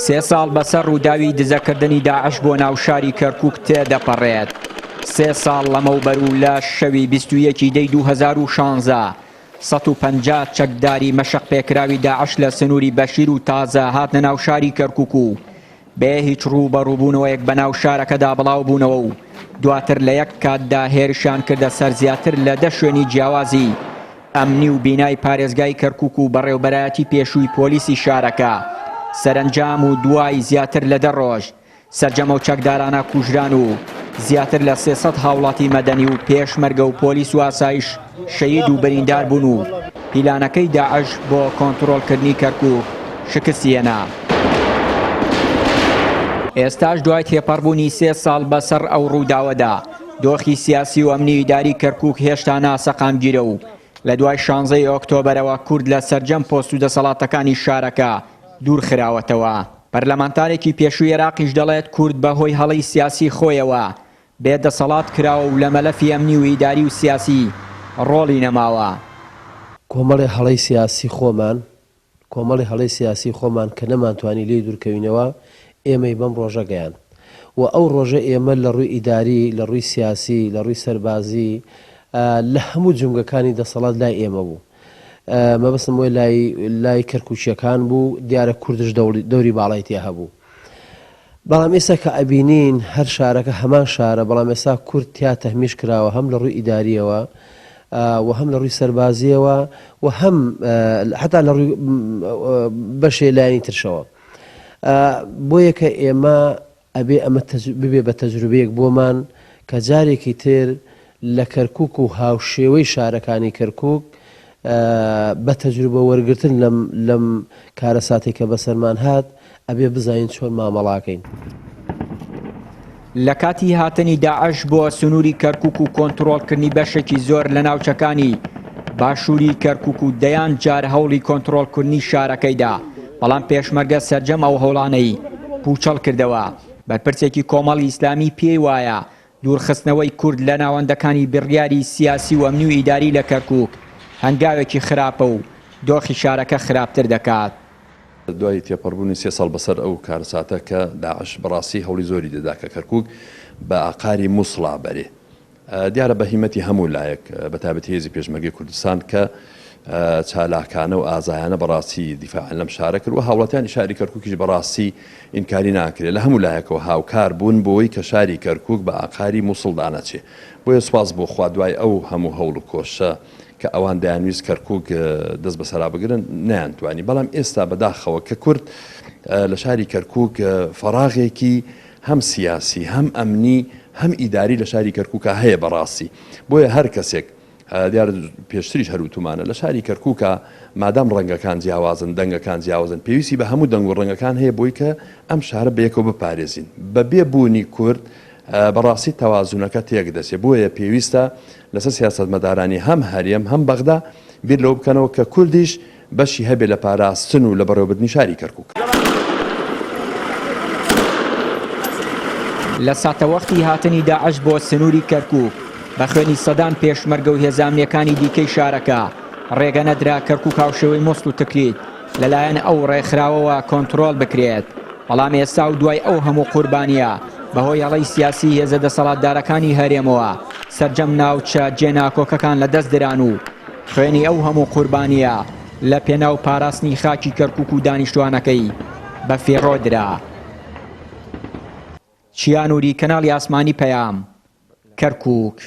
سێ ساڵ بەسەر ڕووداوی دزەکردنی داعش بۆ ناو شاری کەرکووک تێدەپەڕێت. سێ ساڵ لەمەوبەر و لە شەوی 21 دەی 2016 150 چەکداری مەشقپێکراوی داعش لە سنووری بەشیر و تازە هاتنە ناو شاری کەرکووک و بێ هیچ ڕووبەڕووبوونەوەیەک بەناو شارەکەدا بڵاوبوونەوە و دواتر لە یەک کاتدا هێرشیان کردە سەر زیاتر لە دە شوێنی جیاوازی ئەمنی و بینای پارێزگای کەرکوک و بەڕێوبەرایەتی پێشووی پۆلیسی شارەکە سەرەنجام و دوای زیاتر لە دە ڕۆژ سەرجەم ئەو چەکدارانە کوژران و زیاتر لە 300 هاوڵاتی مەدەنی و پێشمەرگە و پۆلیس و ئاسایش شەهید و بریندار بوون و پیلانەکەی داعش بۆ کۆنتڕۆڵکردنی کەرکوک شکستی هێنا. ئێستاش دوای تێپەڕبوونی سێ ساڵ بەسەر ئەو ڕووداوەدا، دۆخی سیاسی و ئەمنی ئیداری کەرکوک هێشتا ناسەقامگیرە و لە دوای شانزەی ئۆکتۆبەرەوە کورد لە سەرجەم پۆست و دەسەڵاتەکانی شارەکە دوورخراوەتەوە. پەرلەمانتارێکی پێشووی عێراقیش دەڵێت کورد بەهۆی هەڵەی سیاسی خۆیەوە بێ دەسەڵات کراوە و لە مەلەفی ئەمنی و ئیداری و سیاسی ڕۆڵی نەماوە. کۆمەڵێ هەڵەی سیاسی خۆمان، کۆمەڵی هەڵەی سیاسی خۆمان کە نەمانتوانی لێی دوورکەوینەوە، ئێمەی بەم ڕۆژە گەیاند. و ئەو ڕۆژە ئێمە لە ڕووی ئیداری، لە ڕووی سیاسی، لە ڕووی سەربازی، لە هەموو جومگەکانی دەسەڵات لای ئێمە بوو. مەبەستم ئەوەیە لای لای کەرکووکییەکان بوو، دیارە کوردش دەوری باڵای تیا هەبوو. بەڵام ئێستا کە ئەبینین هەر شارەکە هەمان شارە بەڵام ئێستا کورد تیا تەهمیش کراوە هەم لە ڕووی ئیداریەوە و هەم لە ڕووی سەربازیەوە و هەم حتا لە ڕووی بەشێ لایەنی ترشەوە بۆیە کە ئێمە ئەبێ ئەمە ببێ بە تەجروبەیەک بۆمان کە جارێکی تر لە کەرکوک و هاوشێوەی شارەکانی کەرکوک بە تەجروبە وەرگرتن لەم لەم کارەساتەی کە بەسەرمان هات ئەبێ بزانین چۆن مامەڵاکەین. لە کاتی هاتنی داعش بۆ سنووری کەرکوک و کۆنتڕۆڵکردنی بەشێکی زۆر لە ناوچەکانی باشووری کەرکوک و دەیان جار هەوڵی کۆنتڕۆڵکردنی شارەکەی دا، بەڵام پێشمەرگە سەرجەم ئەو هەوڵانەی پووچەڵ کردەوە. بەرپرسێکی کۆمەڵی ئیسلامی پێی وایە دوورخستنەوەی کورد لە ناوەندەکانی بڕیاری سیاسی و ئەمنی و ئیداری لە کەرکوک هەنگاوێکی خراپە و دۆخی شارەکە خراپتر دەکات. دوای تێپەڕبوونی سێ ساڵ بەسەر ئەو کارەساتە کە داعش بەڕاستی هەوڵی زۆری دەدا کە کەرکوک بە ئاقاری موسڵا بەرێ دیارە بە هیمەتی هەموو لایەک بە تایبەتی هێزی پێشمەرگەی کوردستان کە چالاکانە و ئازایانە بەڕاستی دیفاعیان لەم شارە کرد و هاوڵاتیانی شاری کەرکوکیش بەڕاستی ئینکاری ناکرێت لە هەموو لایەکەوە هاوکار بوون بۆی کە شاری کەرکوک بە ئاقاری موسڵدا نەچێ بۆیە سوپاس بۆ خوا دوای ئەو هەموو هەوڵ و کۆششە کە ئەوان دەیانویست کەرکوک دەست بەسەرا بگرن نەیانتوانی بەڵام ئێستا بەداخەوە کە کورد لە شاری کەرکوک فەراغێکی هەم سیاسی هەم ئەمنی هەم ئیداری لە شاری کەرکوکا هەیە بەڕاستی بۆیە هەر کەسێک دیارە پێشتریش هەر وتومانە لە شاری کەرکوکا مادام ڕەنگەکان جیاوازن دەنگەکان جیاوازن پێویستی بە هەموو دەنگ و ڕەنگەکان هەیە بۆی کە ئەم شارە بەیەکەوە بپارێزین بە بێ بوونی کورد بەڕاستی تەوازنەکە تێک دەچێت بۆیە پێویستە لەسەر سیاسەتمەدارانی هەم هەرێم هەم بەغدا بیر لەوە بکەنەوە کە کوردیش بەشی هەبێ لە پاراستن و لە بەڕێوەبردنی شاری کەرکوک. لە ساتەوەختی هاتنی داعش بۆ سنووری کەرکوک، بە خوێنی سەدان پێشمەرگە و هێزە ئەمنییەکانی دیکەی شارەکە، ڕێگە نەدرا کەرکوک هاوشێوەی موسڵ و تکریت لەلایەن ئەو ڕێکخراوەوە کۆنترۆڵ بکرێت، بەڵام ئێستا و دوای ئەو هەموو قوربانییە، بەهۆی هەڵەی سیاسی هێزە دەسەڵاتدارەکانی هەرێمەوە، سەرجەم ناوچە جێناکۆکەکان لەدەست دران و خوێنی ئەو هەموو قوربانییە لە پێناو پاراستنی خاکی کەرکوک و دانیشتوانەکەی بە فیڕۆ درا. چیا نوری، کەناڵی ئاسمانی پەیام، کەرکوک.